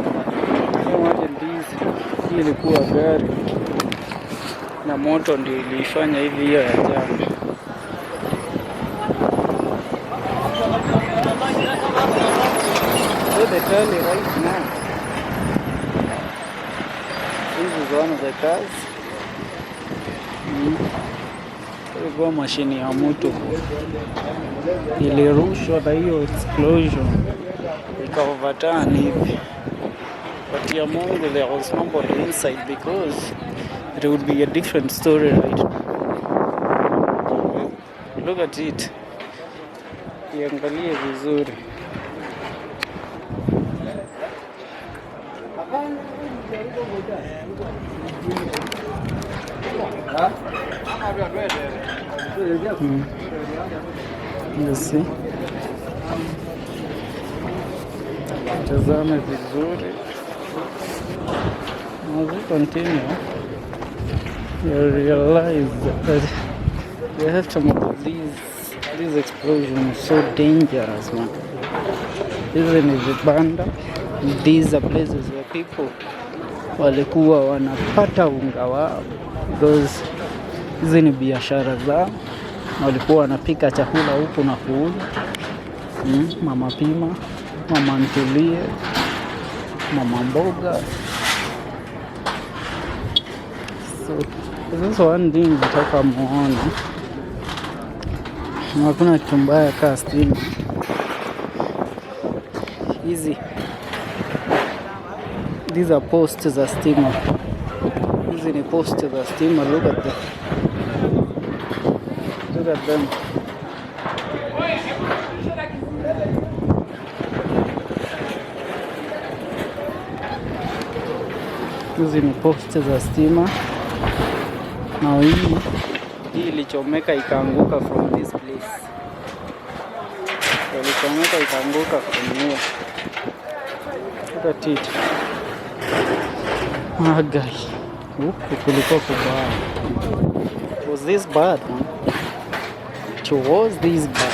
Imagine this, hii ilikuwa gari na moto ndio iliifanya hivi hiyo ya jana. So the tally right now, this is one of the cars. Ilikuwa mashini ya mtu ilirushwa na hiyo explosion ika overturn hivi. But ya Mungu, there was nobody inside, because it would be a different story right now. Look at it. Iangalie vizuri. You see? Tazame vizuri. As we continue, you realize that the aftermath of this explosion is so dangerous, man. Hizi ni vibanda. These are places where people walikuwa wanapata unga wao because hizi ni biashara zao, walikuwa wanapika chakula huku na kuuza. Mama pima, mama ntilie, mama mboga. So this is one thing nataka muone, hakuna kitu mbaya kaa stima. Hizi, these are posts za stima. Hizi ni post za stima. Look at them. Look at them. Hizi ni post za stima, na hii ilichomeka ikaanguka from this place, ilichomeka ikaanguka from here. Look at it. Magai, huku kulikuwa kubaya. Was this bad, man? It was this bad.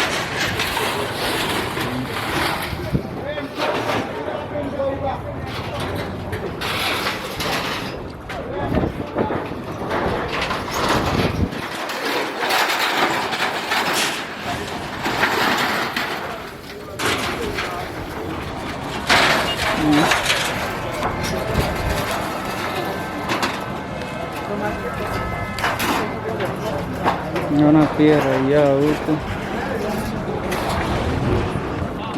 Naona pia raia huku.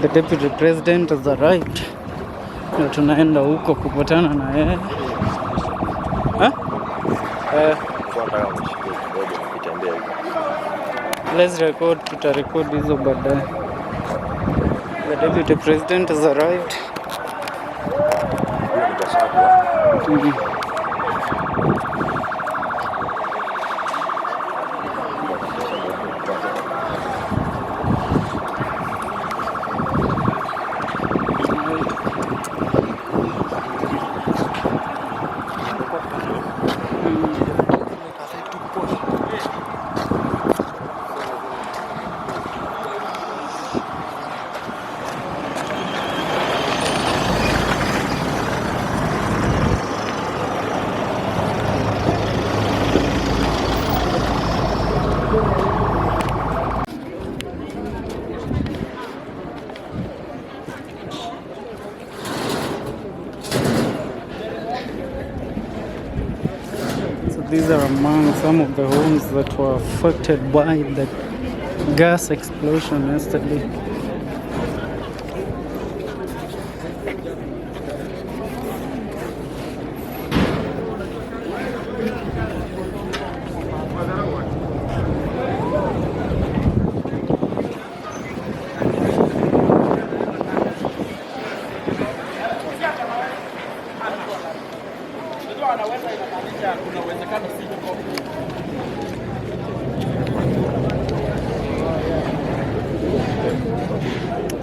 The deputy president has arrived. Na tunaenda huko kupatana na yeye. Ha? Eh, Nataka nishikie kidogo nikitembea hivi. Let's record, tutarecord hizo baadaye. The deputy president has arrived. Huyo ni Gachagua. Kwanza. So these are among some of the homes that were affected by the gas explosion yesterday.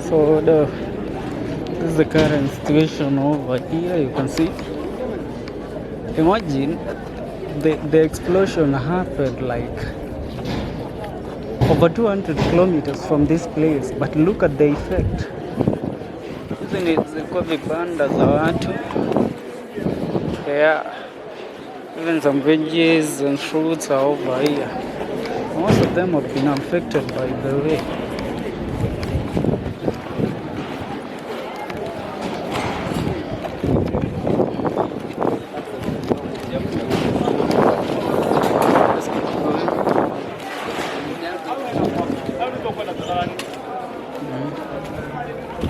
So the this is the current situation over here. You can see. Imagine The explosion happened like over 200 kilometers from this place, but look at the effect. Hizi ni zilikuwa vibanda za watu. Yeah. Even some veggies and fruits are over here. Most of them have been affected, by the way. Let's keep going.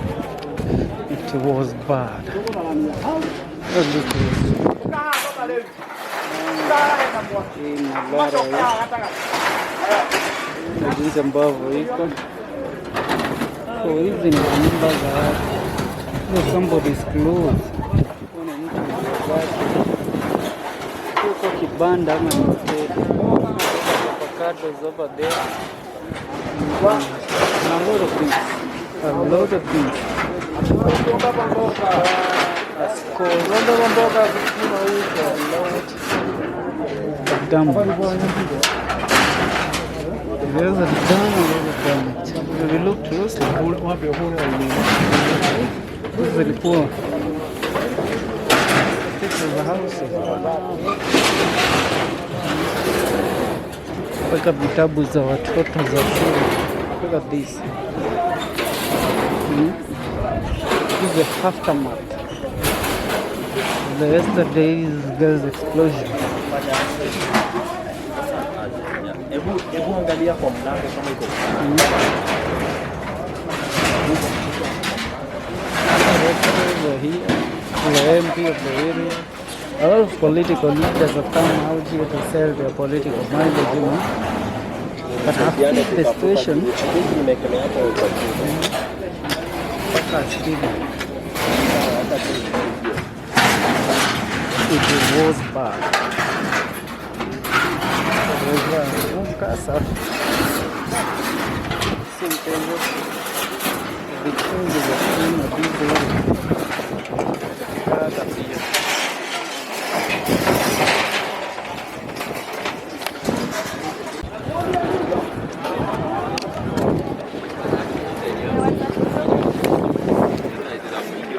It was bad. Look at this. Hii madhara hii na jinsi ambavyo iko. So hizi ni nyumba za watu. Hizo somebody's clothes. Kuna mtu nguo zake. Huko kibanda ama ni hoteli. Avocados over there. And a lot of things. A lot of things. A score. A lot of damage. There's a done a lot of damage. If you look closely, this is zilikuwa pictures of houses. Weka vitabu za watoto za shule. Look at this. This is the aftermath of the yesterday's gas explosion. Hebu angalia kwa mlango kama iko. Directors are here, the MP of the area. A lot of political leaders have come out here to sell their political mileage. But I think the situation Nimekelea hapo kwa chini. mpaka chini. It was bad. It was bad. Mkasa. Si mchezo. Vikingi vya stima, diesel. Kata pia.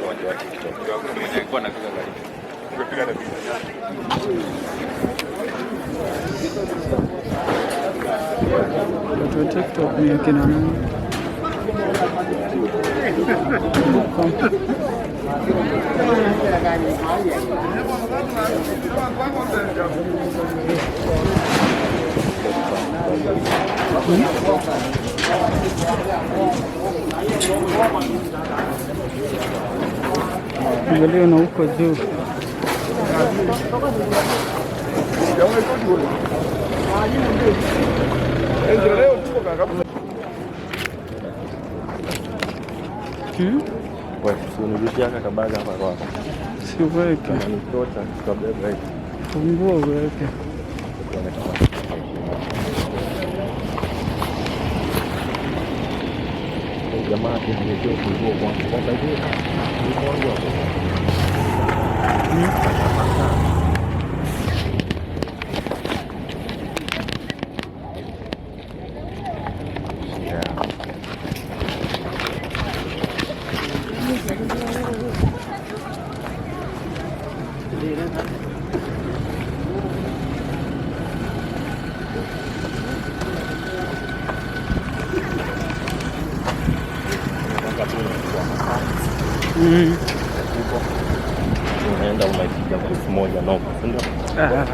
Watu wa TikTok. Watu wa TikTok ni akina nani? Huko. Angalia na huko juu. Wewe, si unirudishie haka kabaga hapa kwako. Si uweke. Kama ni tota, tutabeba hivi. Fungua uweke. Tuone kama huyu jamaa akiniletea ufunguo kwangu. Kwanza hivi, ni kwangu hapo. Yeah. Unaenda unaipiga elfu moja noma, si ndio? Ah.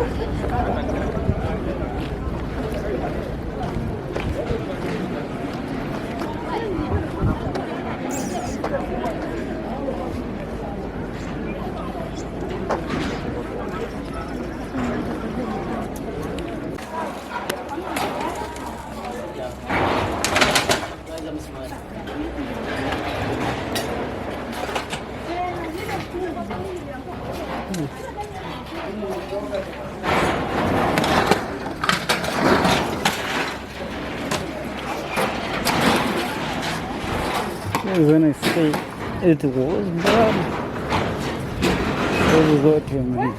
When I say it was bad, this is what you mean.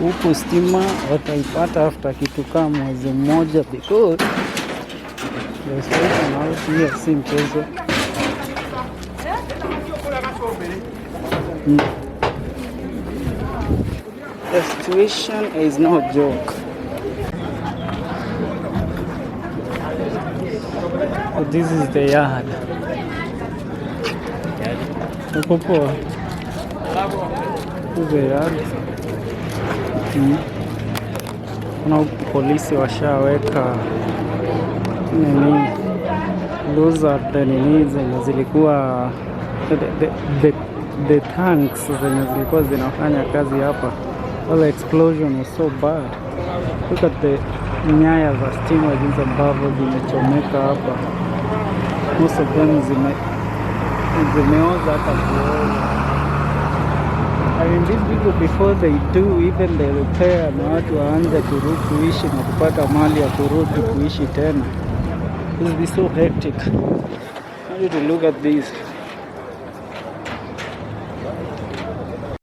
Huku stima wataipata after kitu kama mwezi mmoja, because the situation out here si mchezo. The situation is no joke. So this is the yard. Uko poa? This is the yard. Kuna huku polisi washaweka nini, those are the nini zenye zilikuwa the tanks zenye zilikuwa zinafanya kazi hapa. Well, the explosion was so bad. Look at the nyaya za stima jinsi ambavyo zimechomeka hapa. Most of them zimeoza hata kuoza. I mean, these people, before they do even the repair na watu waanze kurudi kuishi na kupata mali ya kurudi kuishi tena, it will be so hectic. I want you to look at this.